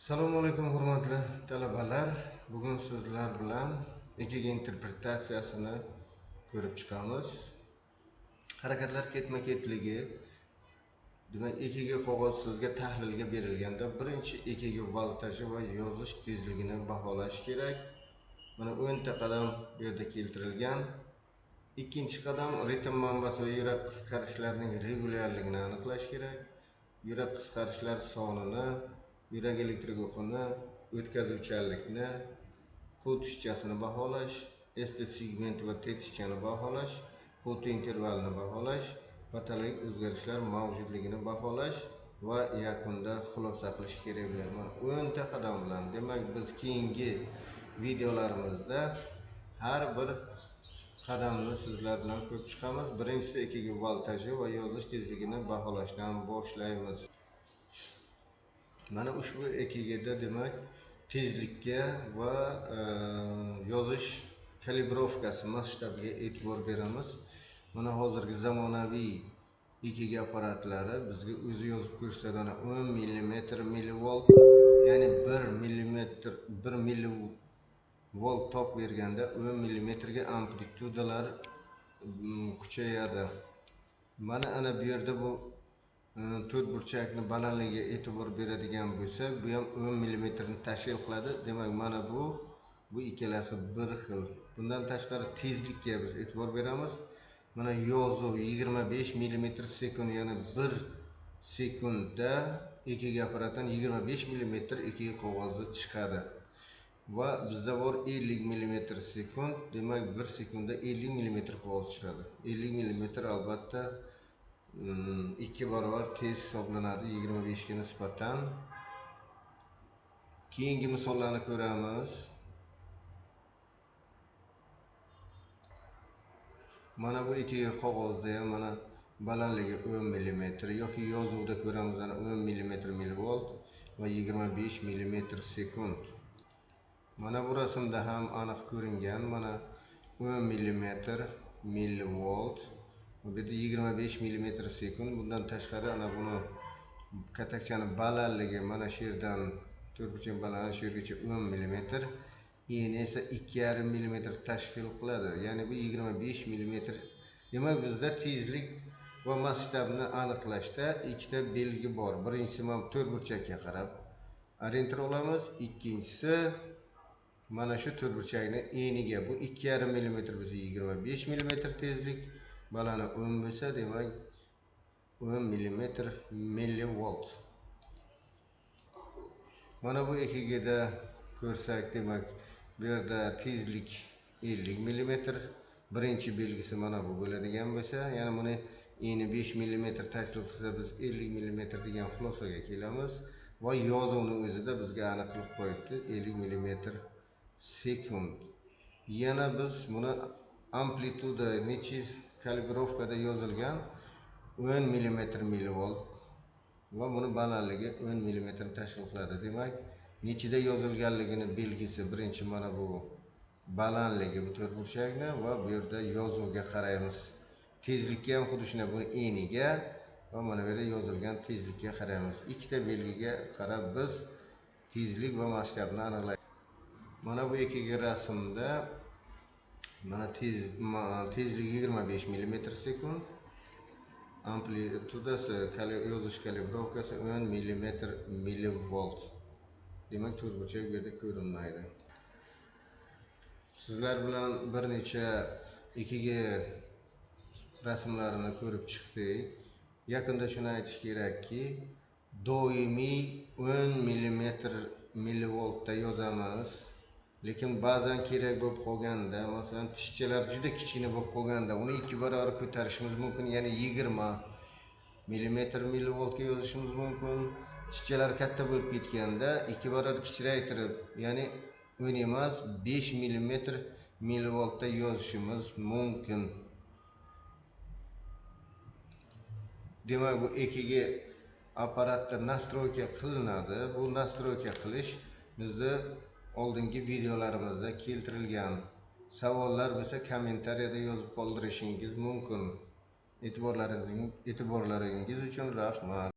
Assalomu alaykum, hurmatli talabalar. Bugun sizlar bilan EKG interpretatsiyasini ko'rib chiqamiz. Harakatlar ketma-ketligi, demak, EKG qog'oz sizga tahlilga berilganda birinchi EKG voltaji va yozish tezligini baholash kerak. Mana 10 ta qadam bu yerda keltirilgan. Ikkinchi qadam ritm manbasi va yurak qisqarishlarining regulyarligini aniqlash kerak. Yurak qisqarishlar sonini, yurak elektrik o'qini, o'tkazuvchanlikni, Q tishchasini baholash, ST segment va T tishchani baholash, QT intervalini baholash, patologik o'zgarishlar mavjudligini baholash va yakunda xulosa qilish kerak bo'ladi. Mana 10 ta qadam bilan. Demak, biz keyingi videolarimizda har bir qadamni sizlar bilan ko'rib chiqamiz. Birinchisi EKG voltaji va yozish tezligini baholashdan boshlaymiz. Mana ushbu EKGda demak tezlikka va yozish kalibrovkasi masshtabiga e'tibor beramiz. Mana hozirgi zamonaviy EKG apparatlari bizga o'zi yozib ko'rsatadi. Mana 10 millimetr millivolt, ya'ni 1 millimetr 1 millivolt tok berganda 10 millimetrga amplitudalar kuchayadi. Mana ana bu yerda bu to'rtburchakni balandligiga e'tibor beradigan bo'lsak, bu ham 10 millimetrni tashkil qiladi. Demak, mana bu ikkalasi bir xil. Bundan tashqari tezlikka biz e'tibor beramiz. Mana yozuv 25 millimetr sekund, ya'ni 1 sekundda EKG apparatdan 25 millimetr EKG qog'ozi chiqadi. Va bizda bor 50 millimetr sekund, demak 1 sekundda 50 millimetr qog'oz chiqadi. 50 millimetr albatta 2 barobar tez hisoblanadi 25 ga nisbatan. Keyingi misollarni ko'ramiz. Mana bu EKG qog'ozda ham mana balandligi 10 millimetr yoki yozuvda ko'ramiz ana 10 millimetr millivolt va 25 millimetr sekund. Mana bu rasmda ham aniq ko'ringan, mana 10 millimetr millivolt, bu yerda 25 millimetr sekund. Bundan tashqari ana buni katakchani balandligi mana shu yerdan to'rtburchak balandligi shu yergacha 10 millimetr, eni esa 2,5 millimetr tashkil qiladi. Ya'ni bu 25 millimetr. Demak, bizda tezlik va masshtabni aniqlashda ikkita belgi bor. Birinchisi mana to'rtburchakka qarab orientir olamiz, ikkinchisi mana shu to'rtburchakni eniga. Bu 2,5 millimetr bo'lsa 25 millimetr tezlik, balani 10 bo'lsa, demak 10 millimetr millivolt. Mana bu EKGda ko'rsak, demak bu yerda tezlik 50 millimetr. Birinchi belgisi mana bu bo'ladigan bo'lsa, ya'ni buni eni 5 millimetr tashkil qilsa, biz 50 millimetr degan xulosaga kelamiz va yozuvni o'zida bizga aniq qilib qo'yibdi 50 millimetr sekund. Yana biz buni amplituda nechi kalibrovkada yozilgan 10 millimetr millivolt va buni balandligi 10 millimetr tashkil qiladi. Demak, nechida yozilganligini belgisi birinchi mana bu balandligi bu to'rtburchakni va bu yerda yozuvga qaraymiz. Tezlikka ham xuddi shunday, buni eniga va mana bu yerda yozilgan tezlikka qaraymiz. Ikkita belgiga qarab biz tezlik va masshtabni aniqlaymiz. Mana bu EKG rasmda mana tezligi 25 millimetr sekund, amplitudasi yozish kalibrovkasi 10 millimetr millivolt. Demak, to'rtburchak bu yerda ko'rinmaydi. Sizlar bilan bir necha EKG rasmlarini ko'rib chiqdik. Yakunda shuni aytish kerakki, doimiy 10 millimetr millivoltda yozamiz. Lekin ba'zan kerak bo'lib qolganda, masalan, tishchalar juda kichkina bo'lib qolganda, uni 2 barobar ko'tarishimiz mumkin, ya'ni 20 millimetr millivoltga yozishimiz mumkin. Tishchalar katta bo'lib ketganda 2 barobar kichraytirib, ya'ni 10 emas, 5 millimetr millivoltda yozishimiz mumkin. Demak, bu EKG apparatda nastroyka qilinadi. Bu nastroyka qilish bizda oldingi videolarimizda keltirilgan. Savollar bo'lsa kommentariyada yozib qoldirishingiz mumkin. E'tiborlaringiz uchun rahmat.